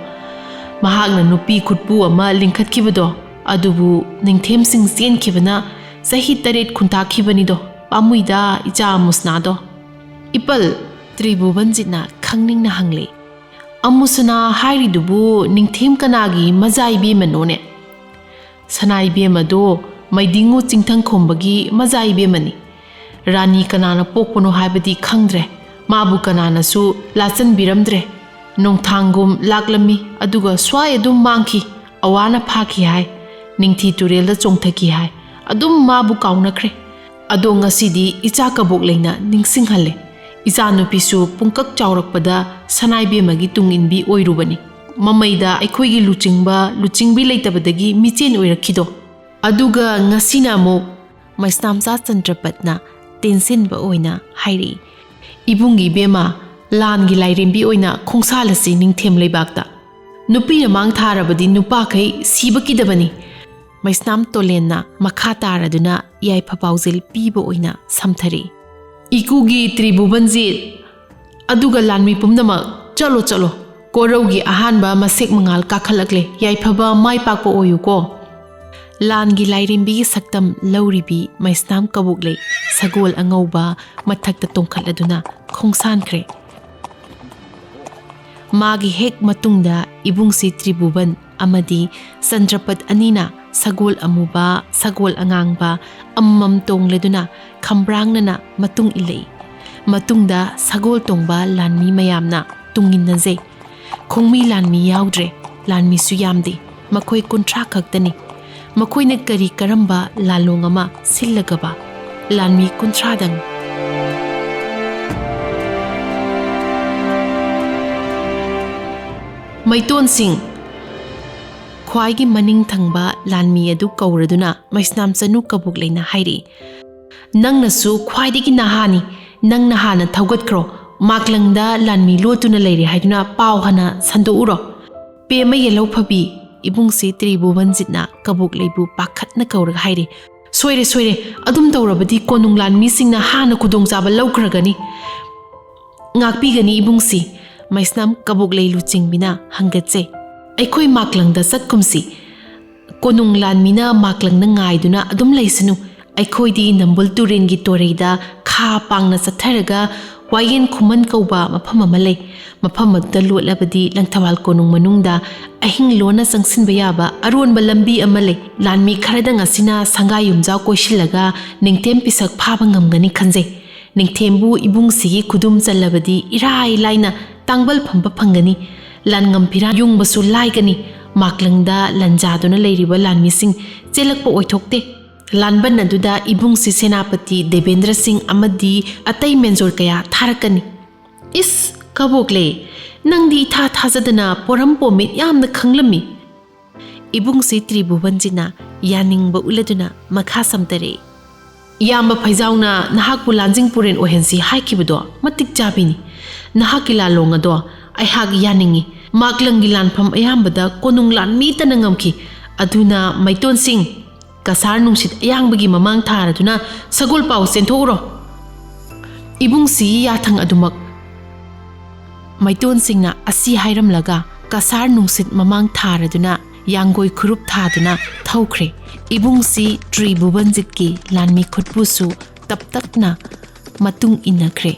ꯃꯍꯥꯛꯅ ꯅꯨꯄꯤ ꯈꯨꯠꯄꯨ ꯑꯃ ꯂꯤꯡꯈꯠꯈꯤꯕꯗꯣ, ꯑꯗꯨꯕꯨ ꯅꯤꯡꯊꯦꯝꯁꯤꯡ ꯆꯦꯟꯈꯤꯕꯅ ꯆꯍꯤ ꯇꯔꯦꯠ ꯈꯨꯟꯇꯥꯛꯈꯤꯕꯅꯤꯗꯣ꯫ ꯄꯥꯝꯃꯨꯏꯗ ꯏꯆꯥ ꯑꯃꯨꯁꯅꯥꯗꯣ꯫ ꯏꯄꯜ, ꯇ꯭ꯔꯤꯕꯨꯕꯟꯖꯤꯠꯅ ꯈꯪꯅꯤꯡꯅ ꯍꯪꯂꯦ꯫ ꯑꯃꯨꯁꯅꯥ ꯍꯥꯏꯔꯤꯗꯨꯕꯨ ꯅꯤꯡꯊꯦꯝ ꯀꯅꯥꯒꯤ ꯃꯖꯥ ꯏꯕꯦꯝꯃꯅꯣꯅꯦ? ꯁꯅꯥ ꯏꯕꯦꯝꯃꯗꯣ ꯃꯩꯗꯤꯡꯉꯨ ꯆꯤꯡꯊꯪꯈꯣꯝꯕꯒꯤ ꯃꯖꯥ ꯏꯕꯦꯝꯃꯅꯤ꯫ ꯔꯥꯅꯤ ꯀꯅꯥꯅ ꯄꯣꯛꯄꯅꯣ ꯍꯥꯏꯕꯗꯤ ꯈꯪꯗ꯭ꯔꯦ꯫ ꯃꯥꯕꯨ ꯀꯅꯥꯅꯁꯨ ꯂꯥꯆꯟꯕꯤꯔꯝꯗ꯭ꯔꯦ꯫ ꯅꯣꯡꯊꯥꯡꯒꯨꯝ ꯂꯥꯛꯂꯝꯃꯤ, ꯑꯗꯨꯒ ꯁ꯭ꯋꯥꯏ ꯑꯗꯨꯝ ꯃꯥꯡꯈꯤ꯫ ꯑꯋꯥꯅ ꯐꯥꯈꯤ ꯍꯥꯏ, ꯅꯤꯡꯊꯤ ꯇꯨꯔꯦꯜꯗ ꯆꯣꯡꯊꯈꯤ ꯍꯥꯏ, ꯑꯗꯨꯝ ꯃꯥꯕꯨ ꯀꯥꯎꯅꯈ꯭ꯔꯦ꯫ ꯑꯗꯣ ꯉꯁꯤꯗꯤ ꯏꯆꯥ ꯀꯕꯣꯛ ꯂꯩꯅ ꯅꯤꯡꯁꯤꯡꯍꯜꯂꯦ꯫ ꯏꯆꯥꯅꯨꯄꯤꯁꯨ ꯄꯨꯡꯀꯛ ꯆꯥꯎꯔꯛꯄꯗ ꯁꯅꯥꯏꯕꯦꯝꯃꯒꯤ ꯇꯨꯡ ꯏꯟꯕꯤ ꯑꯣꯏꯔꯨꯕꯅꯤ꯫ ꯃꯃꯩꯗ ꯑꯩꯈꯣꯏꯒꯤ ꯂꯨꯆꯤꯡꯕ ꯂꯨꯆꯤꯡꯕꯤ ꯂꯩꯇꯕꯗꯒꯤ ꯃꯤꯆꯦꯟ ꯑꯣꯏꯔꯛꯈꯤꯗꯣ꯫ ꯑꯗꯨꯒ ꯉꯁꯤꯅ ꯑꯃꯨꯛ ꯃꯩꯁꯅꯥꯝꯆꯥ ꯆꯟꯗ꯭ꯔꯄꯠꯅ ꯇꯦꯟꯁꯤꯟꯕ ꯑꯣꯏꯅ ꯍꯥꯏꯔꯛꯏ, "ꯏꯕꯨꯡꯒꯤ ꯏꯕꯦꯝꯃ, ꯂꯥꯟꯒꯤ ꯂꯥꯏꯔꯦꯝꯕꯤ ꯑꯣꯏꯅ ꯈꯣꯡꯁꯥꯜꯂꯁꯤ ꯅꯤꯡꯊꯦꯝ ꯂꯩꯕꯥꯛꯇ꯫ ꯅꯨꯄꯤꯅ ꯃꯥꯡ ꯊꯥꯔꯕꯗꯤ ꯅꯨꯄꯥꯈꯩ ꯁꯤꯕ ꯀꯤꯗꯕꯅꯤ꯫" ꯃꯩꯁꯅꯥꯝ ꯇꯣꯂꯦꯟꯅ ꯃꯈꯥ ꯇꯥꯔꯗꯨꯅ ꯌꯥꯏꯐ ꯄꯥꯎꯖꯦꯜ ꯄꯤꯕ ꯑꯣꯏꯅ ꯁꯝꯊꯔꯛꯏ꯫ "ꯏꯀꯨꯒꯤ ꯇ꯭ꯔꯤꯕꯨꯕꯟꯖꯤꯠ, ꯑꯗꯨꯒ ꯂꯥꯟꯃꯤ ꯄꯨꯝꯅꯃꯛ, ꯆꯠꯂꯣ, ꯆꯠꯂꯣ꯫ ꯀꯣꯔꯧꯒꯤ ꯑꯍꯥꯟꯕ ꯃꯁꯦꯛ ꯃꯉꯥꯜ ꯀꯥꯈꯠꯂꯛꯂꯦ꯫ ꯌꯥꯏꯐꯕ ꯃꯥꯏ ꯄꯥꯛꯄ ꯑꯣꯏꯌꯨꯀꯣ꯫" ꯂꯥꯟꯒꯤ ꯂꯥꯏꯔꯦꯝꯕꯤꯒꯤ ꯁꯛꯇꯝ ꯂꯧꯔꯤꯕꯤ ꯃꯩꯁꯅꯥꯝ ꯀꯕꯣꯛꯂꯩ ꯁꯒꯣꯜ ꯑꯉꯧꯕ ꯃꯊꯛꯇ ꯇꯣꯡꯈꯠꯂꯗꯨꯅ ꯈꯣꯡꯁꯥꯟꯈ꯭ꯔꯦ꯫ ꯃꯥꯒꯤ ꯍꯦꯛ ꯃꯇꯨꯡꯗ ꯏꯕꯨꯡꯁꯤ ꯇ꯭ꯔꯤꯕꯨꯕꯟ ꯑꯃꯗꯤ ꯆꯟꯗ꯭ꯔꯄꯠ ꯑꯅꯤꯅ ꯁꯒꯣꯜ ꯑꯃꯨꯕ, ꯁꯒꯣꯜ ꯑꯉꯥꯡꯕ ꯑꯃꯃꯝ ꯇꯣꯡꯂꯗꯨꯅ ꯈꯝꯕ꯭ꯔꯥꯡꯅꯅ ꯃꯇꯨꯡ ꯏꯜꯂꯛꯏ꯫ ꯃꯇꯨꯡꯗ ꯁꯒꯣꯜ ꯇꯣꯡꯕ ꯂꯥꯟꯃꯤ ꯃꯌꯥꯝꯅ ꯇꯨꯡꯏꯟꯅꯖꯩ꯫ ꯈꯣꯡꯃꯤ ꯂꯥꯟꯃꯤ ꯌꯥꯎꯗ꯭ꯔꯦ, ꯂꯥꯟꯃꯤꯁꯨ ꯌꯥꯝꯗꯦ, ꯃꯈꯣꯏ ꯀꯨꯟꯊ꯭ꯔꯥ ꯈꯛꯇꯅꯤ꯫ ꯃꯈꯣꯏꯅ ꯀꯔꯤ ꯀꯔꯝꯕ ꯂꯥꯜꯂꯣꯡ ꯑꯃ ꯁꯤꯜꯂꯒꯕ? ꯂꯥꯟꯃꯤ ꯀꯨꯟꯊ꯭ꯔꯥꯗꯪ꯫ ꯃꯩꯇꯣꯟꯁꯤꯡ, ꯈ꯭ꯋꯥꯏꯒꯤ ꯃꯅꯤꯡ ꯊꯪꯕ ꯂꯥꯟꯃꯤ ꯑꯗꯨ ꯀꯧꯔꯗꯨꯅ ꯃꯩꯁꯅꯥꯝ ꯆꯅꯨ ꯀꯕꯣꯛꯂꯩꯅ ꯍꯥꯏꯔꯛꯏ, "ꯅꯪꯅꯁꯨ ꯈ꯭ꯋꯥꯏꯗꯒꯤ ꯅꯍꯥꯅꯤ, ꯅꯪꯅ ꯍꯥꯟꯅ ꯊꯧꯒꯠꯈ꯭ꯔꯣ꯫ ꯃꯥꯛꯂꯪꯗ ꯂꯥꯟꯃꯤ ꯂꯣꯠꯇꯨꯅ ꯂꯩꯔꯦ ꯍꯥꯏꯗꯨꯅ ꯄꯥꯎ ꯍꯥꯟꯅ ꯁꯟꯗꯣꯛꯎꯔꯣ꯫" ꯄꯦꯝꯃ ꯌꯦꯜꯍꯧ ꯐꯕꯤ, ꯏꯕꯨꯡꯁꯤ ꯇ꯭ꯔꯤꯕꯨꯕꯟꯖꯤꯠꯅ ꯀꯕꯣꯛꯂꯩꯕꯨ ꯄꯥꯈꯠꯅ ꯀꯧꯔꯒ ꯍꯥꯏꯔꯦ, "ꯁꯣꯏꯔꯦ, ꯁꯣꯏꯔꯦ, ꯑꯗꯨꯝ ꯇꯧꯔꯕꯗꯤ ꯀꯣꯅꯨꯡ ꯂꯥꯟꯃꯤꯁꯤꯡꯅ ꯍꯥꯟꯅ ꯈꯨꯗꯣꯡꯆꯥꯕ ꯂꯧꯈ꯭ꯔꯒꯅꯤ꯫ ꯉꯥꯛꯄꯤꯒꯅꯤ ꯏꯕꯨꯡꯁꯤ"꯫ ꯃꯩꯁꯅꯥꯝ ꯀꯕꯣꯛꯂꯩ ꯂꯨꯆꯤꯡꯕꯤꯅ ꯍꯪꯒꯠꯆꯩ, "ꯑꯩꯈꯣꯏ ꯃꯥꯛꯂꯪꯗ ꯆꯠꯀꯨꯝꯁꯤ꯫ ꯀꯣꯅꯨꯡ ꯂꯥꯟꯃꯤꯅ ꯃꯥꯛꯂꯪꯗ ꯉꯥꯏꯗꯨꯅ ꯑꯗꯨꯝ ꯂꯩꯁꯅꯨ꯫ ꯑꯩꯈꯣꯏꯗꯤ ꯅꯝꯕꯨꯜ ꯇꯨꯔꯦꯜꯒꯤ ꯇꯣꯔꯩꯗ ꯈꯥ ꯄꯥꯡꯅ ꯆꯠꯊꯔꯒ ꯋꯥꯌꯦꯟ ꯈꯨꯃꯟ ꯀꯧꯕ ꯃꯐꯝ ꯑꯃ ꯂꯩ꯫ ꯃꯐꯝ ꯑꯗꯨꯗ ꯂꯣꯠꯂꯕꯗꯤ ꯂꯪꯊꯕꯥꯜ ꯀꯣꯅꯨꯡ ꯃꯅꯨꯡꯗ ꯑꯍꯤꯡ ꯂꯣꯟꯅ ꯆꯪꯁꯤꯟꯕ ꯌꯥꯕ ꯑꯔꯣꯟꯕ ꯂꯝꯕꯤ ꯑꯃ ꯂꯩ꯫ ꯂꯥꯟꯃꯤ ꯈꯔꯗꯪ ꯑꯁꯤꯅ ꯁꯪꯒꯥꯏ ꯌꯨꯝꯖꯥꯎ ꯀꯣꯏꯁꯤꯜꯂꯒ ꯅꯤꯡꯊꯦꯝ ꯄꯤꯁꯛ ꯐꯥꯕ ꯉꯝꯒꯅꯤ ꯈꯟꯖꯩ꯫ ꯅꯤꯡꯊꯦꯝꯕꯨ ꯏꯕꯨꯡꯁꯤꯒꯤ ꯈꯨꯗꯨꯝ ꯆꯜꯂꯕꯗꯤ ꯏꯔꯥꯏ ꯂꯥꯏꯅ ꯇꯥꯡꯕꯜ ꯐꯝꯕ ꯐꯪꯒꯅꯤ꯫ ꯂꯥꯟꯉꯝ ꯐꯤꯔꯥꯟ ꯌꯨꯡꯕꯁꯨ ꯂꯥꯏꯒꯅꯤ꯫ ꯃꯥꯛꯂꯪꯗ ꯂꯟꯖꯥꯗꯨꯅ ꯂꯩꯔꯤꯕ ꯂꯥꯟꯃꯤꯁꯤꯡ ꯆꯦꯜꯂꯛꯄ ꯑꯣꯏꯊꯣꯛꯇꯦ꯫ ꯂꯥꯟꯕꯟ ꯑꯗꯨꯗ ꯏꯕꯨꯡꯁꯤ ꯁꯦꯅꯥꯄꯇꯤ ꯗꯦꯕꯦꯟꯗ꯭ꯔ ꯁꯤꯡ ꯑꯃꯗꯤ ꯑꯇꯩ ꯃꯦꯟꯖꯣꯔ ꯀꯌꯥ ꯊꯥꯔꯛꯀꯅꯤ"꯫ "ꯏꯁ, ꯀꯕꯣꯛꯂꯦ, ꯅꯪꯗꯤ ꯏꯊꯥ ꯊꯥꯖꯗꯅ ꯄꯣꯔꯝ ꯄꯣꯝꯃꯤꯠ ꯌꯥꯝꯅ ꯈꯪꯂꯝꯃꯤ"꯫ ꯏꯕꯨꯡꯁꯤ ꯇ꯭ꯔꯤꯕꯨꯕꯟꯖꯤꯠꯅ ꯌꯥꯅꯤꯡꯕ ꯎꯠꯂꯗꯨꯅ ꯃꯈꯥ ꯁꯝꯇꯔꯛꯏ, "ꯏꯌꯥꯝꯕ ꯐꯩꯖꯥꯎꯅ ꯅꯍꯥꯛꯄꯨ ꯂꯥꯟꯖꯤꯡ ꯄꯨꯔꯦꯟ ꯑꯣꯏꯍꯟꯁꯤ ꯍꯥꯏꯈꯤꯕꯗꯣ ꯃꯇꯤꯛ ꯆꯥꯕꯤꯅꯤ꯫ ꯅꯍꯥꯛꯀꯤ ꯂꯥꯂꯣꯡ ꯑꯗꯣ ꯑꯩꯍꯥꯛ ꯌꯥꯅꯤꯡꯏ꯫ ꯃꯥꯛꯂꯪꯒꯤ ꯂꯥꯟꯐꯝ ꯑꯌꯥꯝꯕꯗ ꯀꯣꯅꯨꯡ ꯂꯥꯟꯃꯤꯇꯅ ꯉꯝꯈꯤ꯫ ꯑꯗꯨꯅ ꯃꯩꯇꯣꯟꯁꯤꯡ ꯀꯁꯥꯔ ꯅꯨꯡꯁꯤꯠ ꯑꯌꯥꯡꯕꯒꯤ ꯃꯃꯥꯡ ꯊꯥꯔꯗꯨꯅ ꯁꯒꯣꯜ ꯄꯥꯎ ꯆꯦꯟꯊꯣꯛꯎꯔꯣ꯫ ꯏꯕꯨꯡꯁꯤꯒꯤ ꯌꯥꯊꯪ ꯑꯗꯨꯃꯛ"꯫ ꯃꯩꯇꯣꯟꯁꯤꯡꯅ ꯑꯁꯤ ꯍꯥꯏꯔꯝꯂꯒ ꯀꯁꯥꯔ ꯅꯨꯡꯁꯤꯠ ꯃꯃꯥꯡ ꯊꯥꯔꯗꯨꯅ ꯌꯥꯡꯒꯣꯏ ꯈꯨꯔꯨꯞ ꯊꯥꯗꯨꯅ ꯊꯧꯈ꯭ꯔꯦ꯫ ꯏꯕꯨꯡꯁꯤ ꯇ꯭ꯔꯤꯕꯨꯕꯟꯖꯤꯠꯀꯤ ꯂꯥꯟꯃꯤ ꯈꯨꯠꯄꯨꯁꯨ ꯇꯞ ꯇꯞꯅ ꯃꯇꯨꯡ ꯏꯟꯅꯈ꯭ꯔꯦ꯫